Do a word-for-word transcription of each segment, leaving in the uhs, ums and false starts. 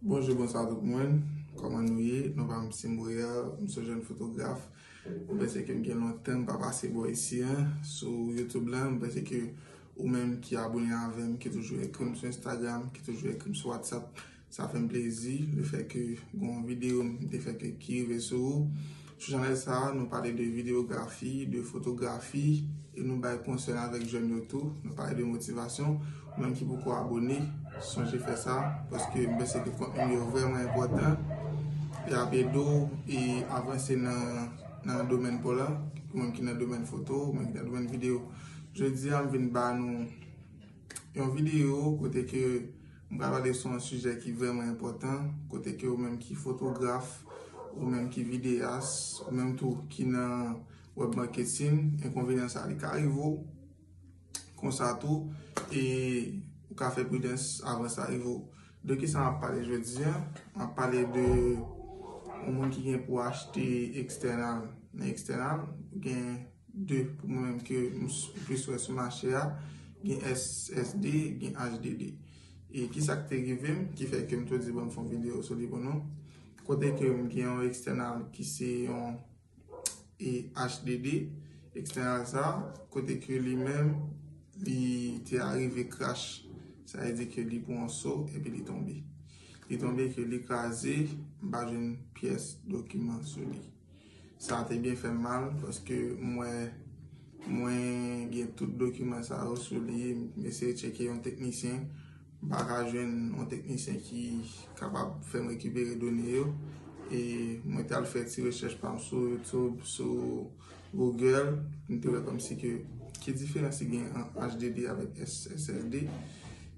Bonjou, bonswa tout moun. Kòman nou ye? Non pa m se Montréal, m se yon jèn fotograf. M panse ke m gen lontan m pa pase bò isi an sou YouTube lan. M panse ke ou menm ki abone avè m, ki toujou ekri m sou Instagram, ki toujou ekri m sou WhatsApp, sa fè m plezi. Lefètke gon videyo m te fè ke ki rive sou ou. Sou chanèl sa a, nou pale de videyografi, de fotografi, e nou bay konsèy avèk jèn yo tou. Nou pale de motivasyon. Ou menm ki poko abone, sonje fè sa, paske m panse ke kontni yo vrèman enpòtan. E ap ede w e avanse nan, nan domèn pa w la, ou menm ki nan domèn foto, ou menm ki nan domèn videyo. Jodi a, m vin ba nou yon videyo kote ke m pral pale sou yon sijè ki vrèman enpòtan, kote ke ou menm ki fotograf, ou menm ki videyas, ou menm tou ki nan web marketing, enkonvenyan sa li ka rive w konsa tou, e ou ka fè pridans avan sa rive w. De kisa m ap pale jodi a? M ap pale de yon moun ki gen pou achte ekstènal. Nan ekstènal, gen de pou mwen menm ke m s- plis wè sou mache a, gen S S D, gen H D D. E kisa k te rive m, ki fè ke m tou di bon m fè yon videyo sou li pou nou. Kote ke m gen yon ekstènal ki se yon e H D D, ekstènal sa, kote ke li menm, li te arive crash. Sa vle di ke li pran yon so epi li tonbe. Li tonbe ke li kraze, m pa jwenn pyès dokiman sou li. Sa te byen fè m mal, paske mwen, mwen gen tout dokiman sa yo sou li, m eseye tcheke yon teknisyen, m pa ka jwenn yon teknisyen ki kapab fè m rekipere done yo. E mwen t al fè ti rechèch pa m sou YouTube, sou Google, m te wè kòmsi ke ki diferans ki gen ant H D D avèk S S D.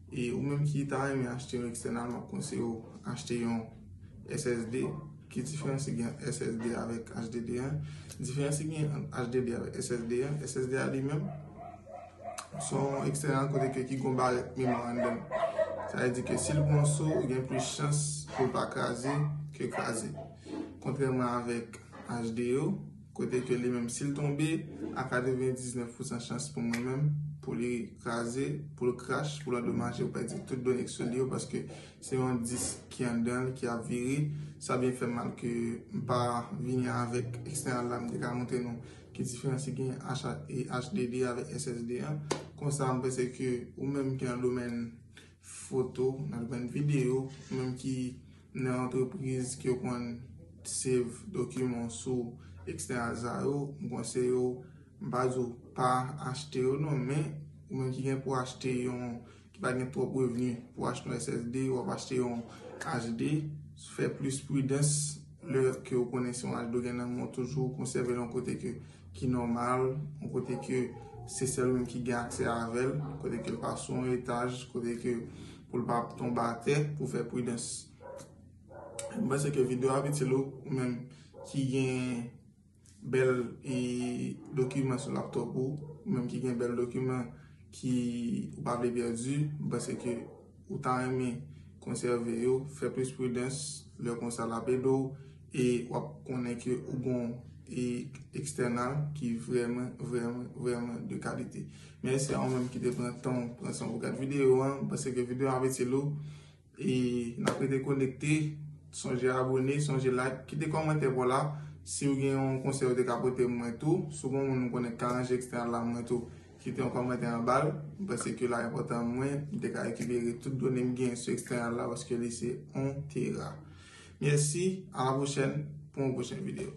E ou menm ki ta renmen achte yon ekstènal, m ap konseye w achte yon S S D. Ki diferans ki gen ant S S D avèk H D D an? Diferans ki gen ant H D D avèk S S D an, S S D a li menm, se yon ekstènal kote ke ki gon barèt memwa anndan. Sa vle di ke si l pran so, ou gen plis chans pou l pa kraze ke kraze. Kontrèman avèk H D yo, kote ke li menm si l tonbe, a katrevendiznèf pousan chans pou mwen menm, pou li kraze, pou l crash, pou l andomaje, ou pèdi tout done k sou li yo, paske se yon disk ki anndan l, ki ap vire. Sa byen fè m mal ke m pa vini avèk ekstènal la, m te ka montre nou ki diferans ki gen H- e H D D avèk S S D an. Konsa, m panse ke ou menm ki nan domèn foto, nan domèn videyo, ou menm ki nan antrepriz ke w konn save dokiman sou ekstènal sa yo, m konseye w, m pa di w pa achte yo non, men ou menm ki gen pou achte yon, ki pa gen twòp revni pou achte yon S S D, w ap achte yon H D, fè plis pridans lè ke w konnen se yon H D w gen nan men w, toujou konsève l yon kote ke, ki nòmal, yon kote ke se sèl ou menm ki gen aksè avè l, kote ke l pa sou yon etaj, kote ke pou l pa tonbe atè, pou fè pridans. M panse ke videyo a itil ou, ou menm ki gen bèl e dokiman sou laptop ou, ou menm ki gen bèl dokiman ki ou pa vle pèdi, m panse ke ou ta renmen konsève yo, fè plis pridans, lè konsa l ap ede w, e w ap konnen ke ou gon e ekstènal ki vrèman, vrèman, vrèman de kalite. Mèsi a ou menm ki te pran tan w, pran san w pou gad videyo an, m panse ke videyo a itil ou, e n ap rete konekte, sonje abone, sonje like, kite kòmantè pa w la, si w gen yon konsèy ou te ka pote mwen tou, si w gon moun ou konnen k ka ranje ekstènal la mwen tou, kite yon kòmantè anba l, m panse ke l ap enpòtan mwen, m te ka rekipere tout done m gen sou ekstènal la, paske li se yon tera. Mèsi, a la pwochèn pou yon pwochen videyo.